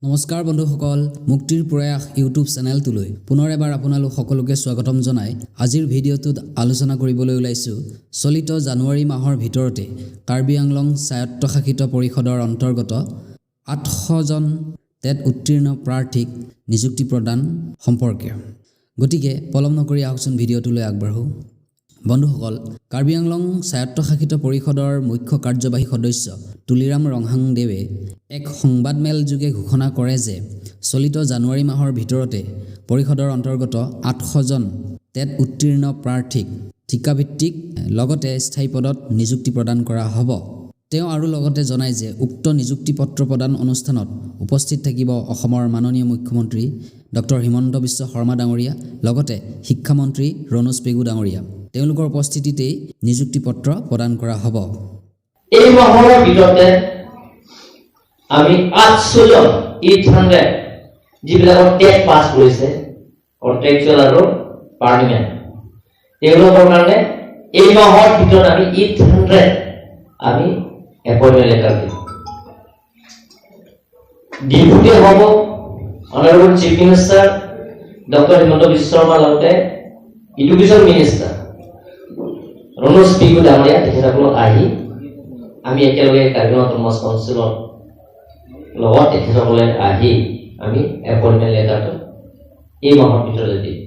নমস্কাৰ বন্ধুসকল, মুক্তিৰ প্ৰয়াস ইউটিউব চেনেলটোলৈ পুনৰ এবাৰ আপোনালোক সকলোকে স্বাগতম জনাই আজিৰ ভিডিঅ'টোত আলোচনা কৰিবলৈ ওলাইছোঁ চলিত জানুৱাৰী মাহৰ ভিতৰতে কাৰ্বি আংলং স্বায়ত্তশাসিত পৰিষদৰ অন্তৰ্গত 800জন টেট উত্তীৰ্ণ প্ৰাৰ্থীক নিযুক্তি প্ৰদান সম্পৰ্কে। গতিকে পলম নকৰি আহকচোন ভিডিঅ'টোলৈ আগবাঢ়োঁ। বন্ধুসকল, কাৰ্বি আংলং স্বায়ত্তশাসিত পৰিষদৰ মুখ্য কাৰ্যবাহী সদস্য তুলিৰাম ৰংহাংদেৱে এক সংবাদমেলযোগে ঘোষণা কৰে যে চলিত জানুৱাৰী মাহৰ ভিতৰতে পৰিষদৰ অন্তৰ্গত 800জন টেট উত্তীৰ্ণ প্ৰাৰ্থীক ঠিকাভিত্তিক লগতে স্থায়ী পদত নিযুক্তি প্ৰদান কৰা হ'ব। তেওঁ আৰু লগতে জনায় যে উক্ত নিযুক্তি পত্ৰ প্ৰদান অনুষ্ঠানত উপস্থিত থাকিব অসমৰ মাননীয় মুখ্যমন্ত্ৰী ডক্টৰ হিমন্ত বিশ্ব শৰ্মা ডাঙৰীয়া, লগতে শিক্ষামন্ত্ৰী ৰণোজ পেগু ডাঙৰীয়া। তেওঁলোকৰ উপস্থিতিতেই নিযুক্তি পত্ৰ প্ৰদান কৰা হ'ব। এই মাহৰ ভিতৰতে আমি 800জন, 800, যিবিলাকৰ টেট পাছ কৰিছে, কণ্ট্ৰেকচুৱেল আৰু পাৰ্মানেণ্ট, তেওঁলোকৰ কাৰণে এই মাহৰ ভিতৰত আমি 800 আমি এপইণ্টমেণ্ট লেটাৰ দিম। ডিপুটি হ'ব honourable chief minister doctor Himanta Biswa শৰ্মাৰ লগতে এডুকেশ্যন মিনিষ্টাৰ ৰণোজ পেগু ডাঙৰীয়া। তেখেতসকলক আহি আমি একেলগে কাৰ্বি অট'নমাছ কাউন্সিলৰ লগত তেখেতসকলে আহি আমি এপইণ্টমেণ্ট লেটাৰটো এই মাহৰ ভিতৰতে দিম।